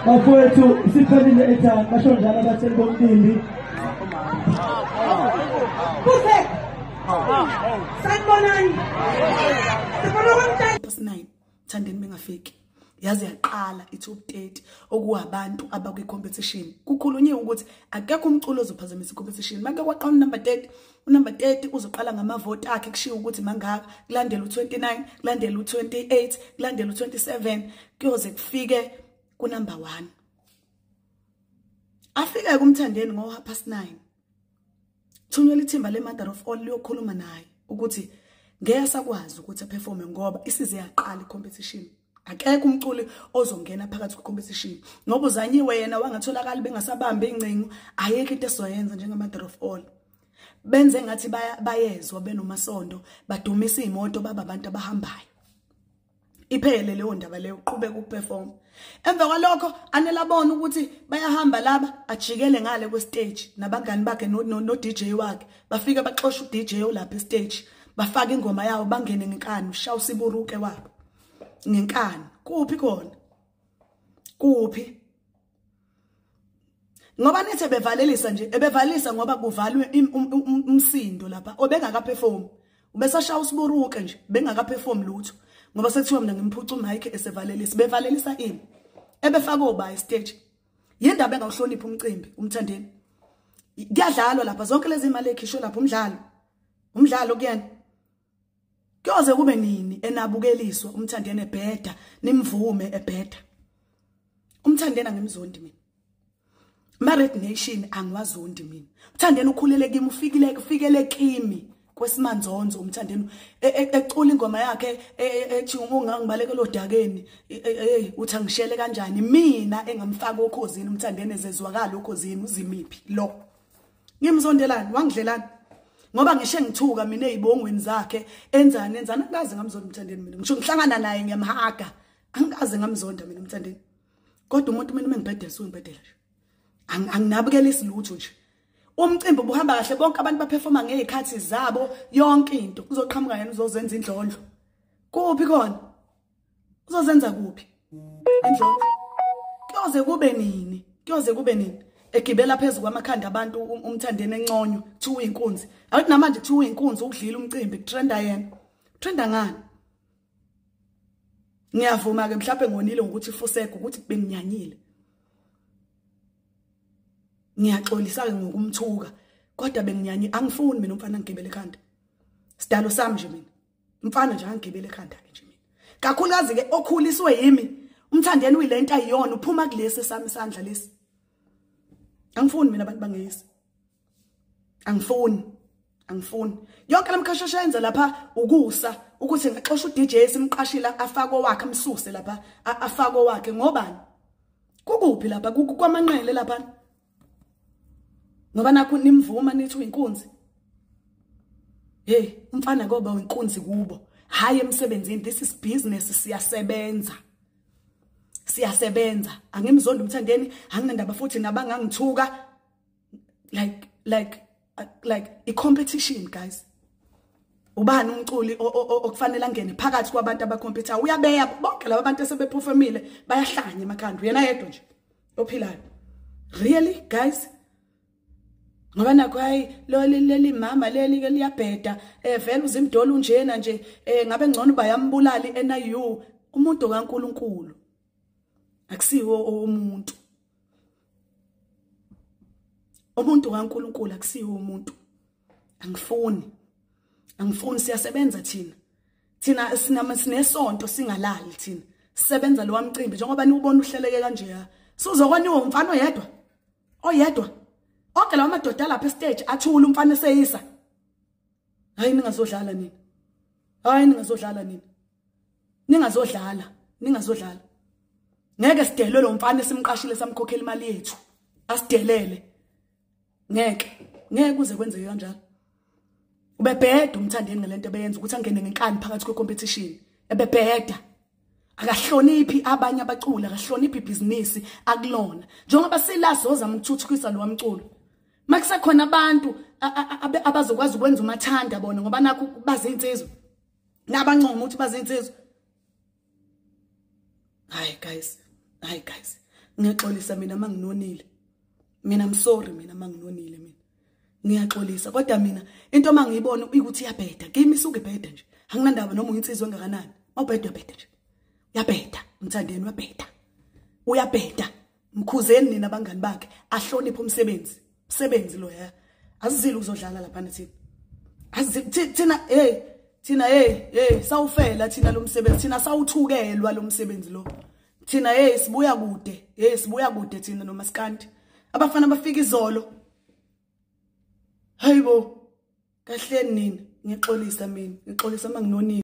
Bafowethu siphelile ekhaya basho njalo abathengi bomcimbi. Kuze. Sanibonani. Sifuna ukumtshela past 9 Mthandeni bengafiki. Yaze yaqala i-top 30 okuwabantu abakwi-competition. Kukhulunyiwe ukuthi akekho umculo ozophazamisa i-competition. Make kwaqala unumber 30, unumber 30 uzoqala ngamavoti akhe kushiwo ukuthi mangaka, kulandela u-29, kulandela u-28, kulandela u-27, kuyoze kufike kunumber 1. Afike kuMthandeni ngo-9:30. Thunyelwa ithimba le-Mother of All liyokhuluma naye ukuthi ngeke asakwazi ukuthi aperforme ngoba isize yaqala i-competition. Akekho umculi ozongena phakathi kwe-competition ngoba uzanyiwe yena wangatholakali bengasabambi ingcingo. Ayikho into esizoyenza njenge-Mother of All. Benze ngathi bayezwa benomasondo, badumisa iy'moto baba abantu abahambayo. Iphele leyo ndaba leyo, uqhubeka ukuperform. Emva kwalokho anele abona ukuthi bayahamba laba, ajikele ngale kwe-stage nabangani bakhe no DJ wakhe. Bafike baxosha u-DJ olapha e-stage, bafaka ingoma yawo, bangene ngenkani, ushaya usiburuke wabo ngenkani. Kuphi khona? Kuphi? Ngoba nithi bevalelisa nje, ebevalelisa ngoba kuvalwe umsindo lapha obengakaperform. Ubesashaya usiburuke nje, bengakaperform lutho. Ngoba sekuthiwa mina ngimphuca umic esevalelisa. Bevalelisa ini? Ebefaka oba stage. Yindaba engawuhloniphi umcimbi uMthandeni. Kuyadlalwa lapha zonke lezi imali ekhishwe lapha umdlalo. Umdlalo kuyena. Kuyoze kube nini enabukeliswa uMthandeni ebheda, nimvume ebheda. UMthandeni angimzondi mina. Ma-Red Nation angiwazondi mina. UMthandeni ukhulele kimi, ufikile ufikele kimi kwesimanzonzo uMthandeni ecula ingoma yakhe ethi ungangibalekela odakeni, hey uthi angishele kanjani mina engamfaka okhozini uMthandeni ezezwakala okhozini uzimiphi lo. Ngimzondelani wangidlelani ngoba ngishe ngithuka mina ezibongweni zakhe enzani enzani angikaze ngamzonda uMthandeni mina. Ngisho ngihlangana naye ngiyamhaga, angikaze ngamzonda mina uMthandeni. Kodwa umuntu mina mengibhedela sungibhedela nje. Anginabukela isilutho nje. Umcimbi ubuhamba kahle, bonke abantu baperforma ngezikhathi zabo, yonke into. Uzoqhamuka yena uzozenza indlondlo. Kuphi khona? Uzozenza kuphi? Indlondlo. Kuyoze kube nini? Kuyoze kube nini? Egibela phezulu kwamakhanda abantu uMthandeni enconywa, kuthiwa uyinkunzi. Awuthi namanje kuthiwa uyinkunzi ukudlila umcimbi, kutrenda yena. Trenda ngani? Ngiyavuma ke mhlawumbe ngonile ngokuthi fuseke ukuthi benginyanyile. Ngiyaxolisa ke ngokumthuka, kodwa benginyanye, angifuni mina umfana angigibele ekhanda. Sidalo sami nje mina. Umfana nje angigibele ekhanda ke nje mina. Kakhulukazi ke okhuliswe yimi, uMthandeni uyilento ayiyona, uphuma kulesi sami isandla lesi. Angifuni mina abantu bangeyisi. Angifuni. Angifuni. Yonke lemkhashasha yenza lapha ukusa ukuthi ngaxosha uDJ simqashila afako wakhe amsuse lapha afako wakhe ngobani? Kukuphi lapha kwamanqele lapha? Ngoba nakho nimvuma nithi uyinkunzi. Hey, umfana ngoba uyinkunzi kubo. Hayi emsebenzini, this is business, siyasebenza. Siyasebenza. Angimzondi uMthandeni, anginandaba futhi nabangangithuka. Like i competition guys. Ubani umculi okufanele angene phakathi kwabantu abacompete? Uyabeya bonke laba bantu asebeperformile bayahlanya emakhanda. Yena yedwa nje ophilayo. Really guys? Ngoba nakho hayi leli mama leli ke liyabheda, vele uzimdolo unjena nje, ngabe ngcono bayambulala NIU. Umuntu kaNkuluNkulu akusiwo umuntu. Umuntu kaNkuluNkulu akusiwo umuntu. Angifuni. Angifuni, siyasebenza thina. Thina sinesonto singalali thina. Sisebenza lo mcimbi njengoba niubona uhleleke kanje ya. Suzokwaniwa umfana oyedwa. Oyedwa. Onke lawa madoda lapha estage athula umfana eseyisa. Hayi ningazodlala nina. Hayi ningazodlala nina. Ningazodlala, ningazodlala. Ngeke sidelwe lo mfana esimqashile samkhokhela imali yethu. Asidelele. Ngeke, ngeke kuze kwenzeke kanjalo. Ubebheda uMthandeni ngalento ebeyenza ukuthi angene ngenkani phakathi kwe-competition. Ebebheda. Akahloniphi abanye abaculi, akahloniphi ibhizinisi akulona. Njengoba silazozama ukuthuthukisa lo mculo. Makusekhona abantu abazokwazi ukwenza umathanda bona ngoba nakho bazinsizwa. Nabancoma ukuthi bazinsizwa. Hayi guys, hayi guys, ngiyaxolisa mina manginonile. Mina I'm sorry, mina manginonile, mina ngiyaxolisa, kodwa mina into mangiyibona ukuthi iyabheda kimi, isuke ibheda nje. Anginandaba noma uyinsizwa engakanani, mawubheda uyabheda nje, uyabheda. Mthandeni uyabheda, uyabheda. Mkhuzeni nina abangani bakhe, ahloniphe umsebenzi. Umsebenzi lo ya, asizile ukuzodlala lapha thina, azile thina. Hey thina, hey hey, sawufela thina lo msebenzi, thina sawuthukelwa lo msebenzi lo thina. Hey, sibuya kude, hey, sibuya kude thina nomaskandi. Abafana bafika izolo. Hayibo, kahleni nina, ngixolisa mina, ngixolisa manginonile.